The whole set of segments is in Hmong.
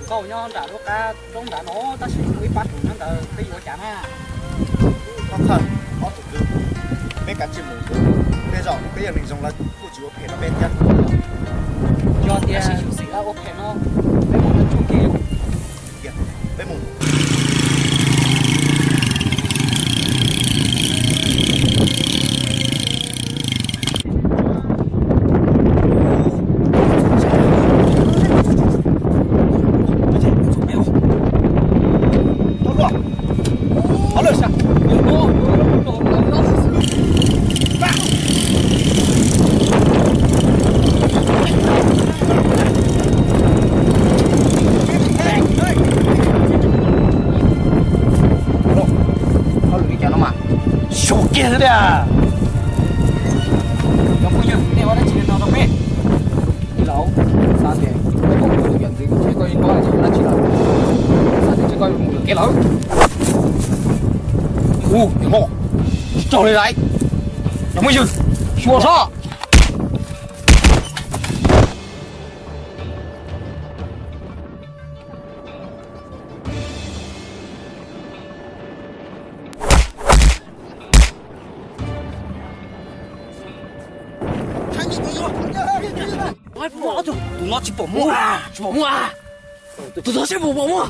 Tau nyob nram lub qab roob nrad no, tab sis muaj ib pab tus nyob ntawd, peb yuav ua cas na? Ob thawj, ob tug kwv, peb kav tsij mus. Tej zaum peb yog neeg zoo lawv kuj tsis ua phem rau peb thiab. Yog tias xyov xim lawv ua phem no, peb mam tsuj kev. Peb mus. Xyov kiag xwb tiag. Cov phooj ywg, nej ua dab tsi no rau peb? Tij laug, xav tias peb koom tus yawm ntxwv tsis koj yeej paub hais tias ua dab tsi lawm. Xav tias tsis koj mus lwm kev lawm. Ua niam hlob, tsis txog li lawm. Cov phooj ywg, xyuas saib. Tus no tsis pom muaj, tsis pom muaj. Tus no tsis pom muaj.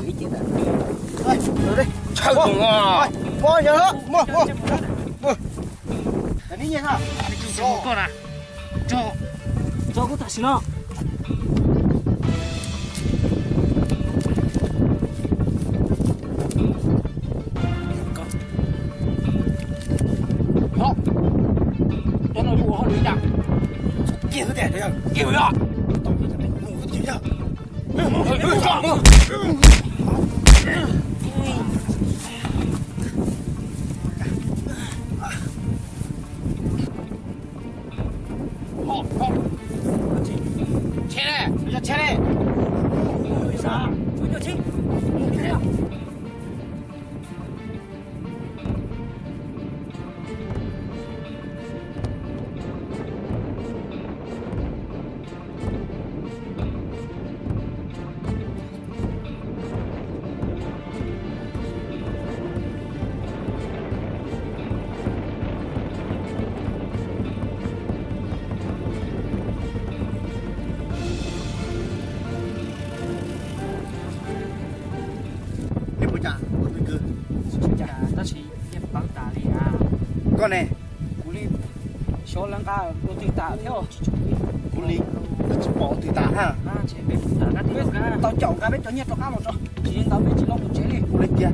Tsis pom muaj. Tso kuv tam sim no. Cov no yuav ua hauj lwm cas? Kiag xwb tiag, kiag xwb. Nej puas cas, tus kwv? Tab sis yeej pab tas li na. Koj ne? Kuv li xyov lawv nqa ua twg tas thiab. Kuv li tsis pom twg tas ha. Peb tau caum nqa peb cov nyiaj rov qab los tso, tsis li ntawd peb tsis los mus tsev li. Kuv li tiag.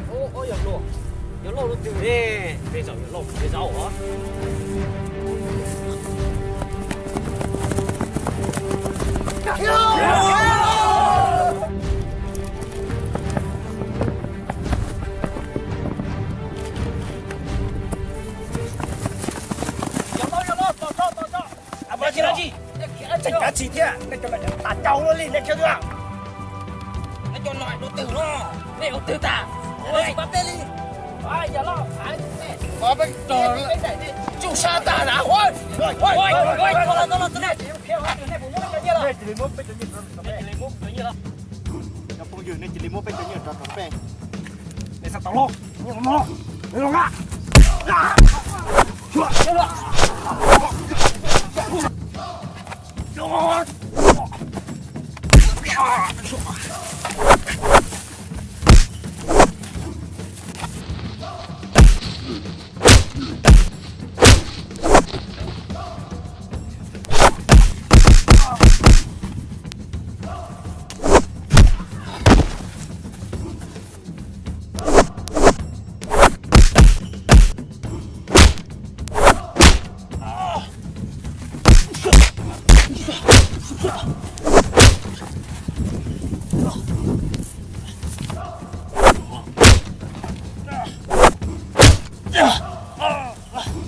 Ub, ub, yog lauj, yog lauj lub twg ne? Tej zaum yog lauj, tej zaum os. Yog lauj, yog lauj, tos tso, tos tso. Tseem kav tsij thiab, nej cov no tas cau luaj li nej thiab. Nej cov no ua twg no? Nej ua twg tas? Nej pab peb li. Peb tsuj sab tas na. Cov phooj ywg, nej cia li muab peb cov nyiaj rov rau peb. Nej xav tau los, los, los.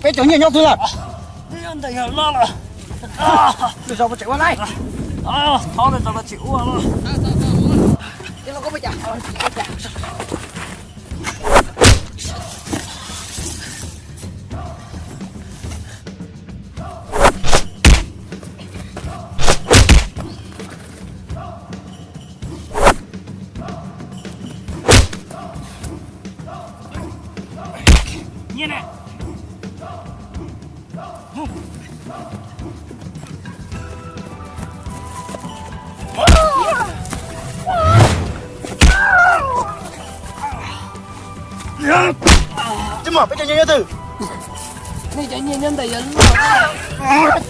Peb cov nyiaj nyob twg lawm? Nyob ntawm yawg loj lawm. Lwm zaus puas tseem ua lawm? Thaum lwm zaus los tseem ua los. Nyiaj ne? Tsis muaj, peb cov nyiaj nyob twg? Nej cov nyiaj nyob ntawm yawg loj.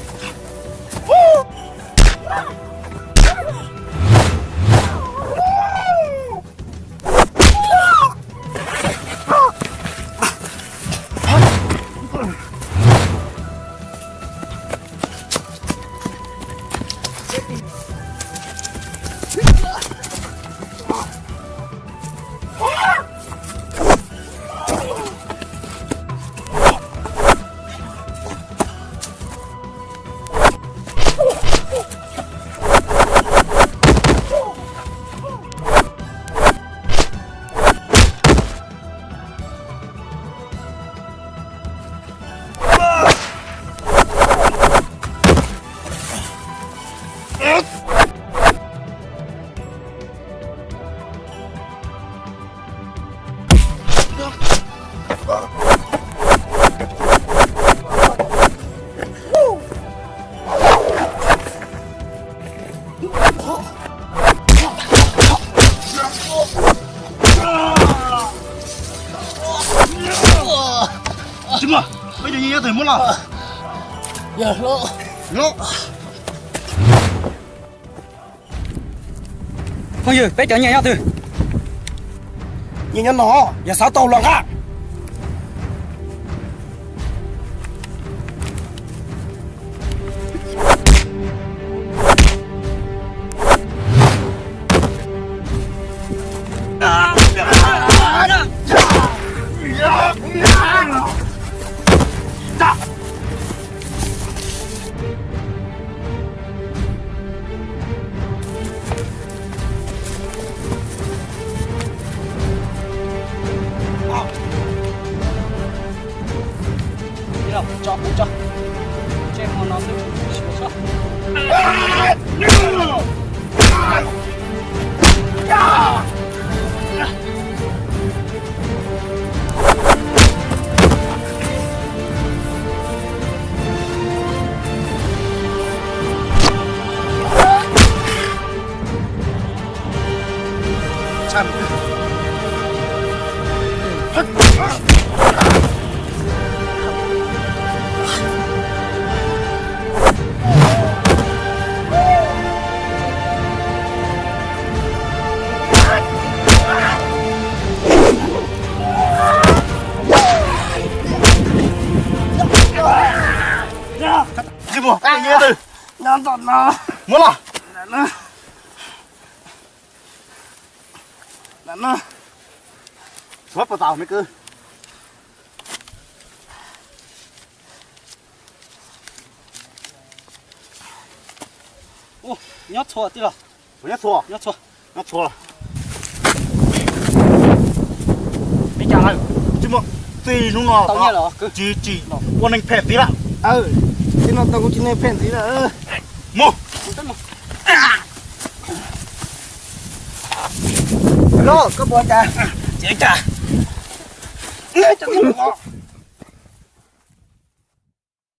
Tsis muaj, peb cov nyiaj nyob twg muab los. Yawg hlob. Hlob. Phooj ywg, peb cov nyiaj nyob twg? Nyiaj nyob no, yog xav tau los nqa. Tsis muaj, nyob ntawm no. Muab los. Tshuav puas tau me kwv? Nyob txhua tij laug. Puas nyob txhua? Nyob txhua. Nyob txhua. Li cas lawm? Tsis muaj, txij hnub no tsis tsis ua neeg phem ntxiv lawm. Txij no tau kuv tsis neeg phem ntxiv lawm. Mus. Koj puas cas? Tsis cas.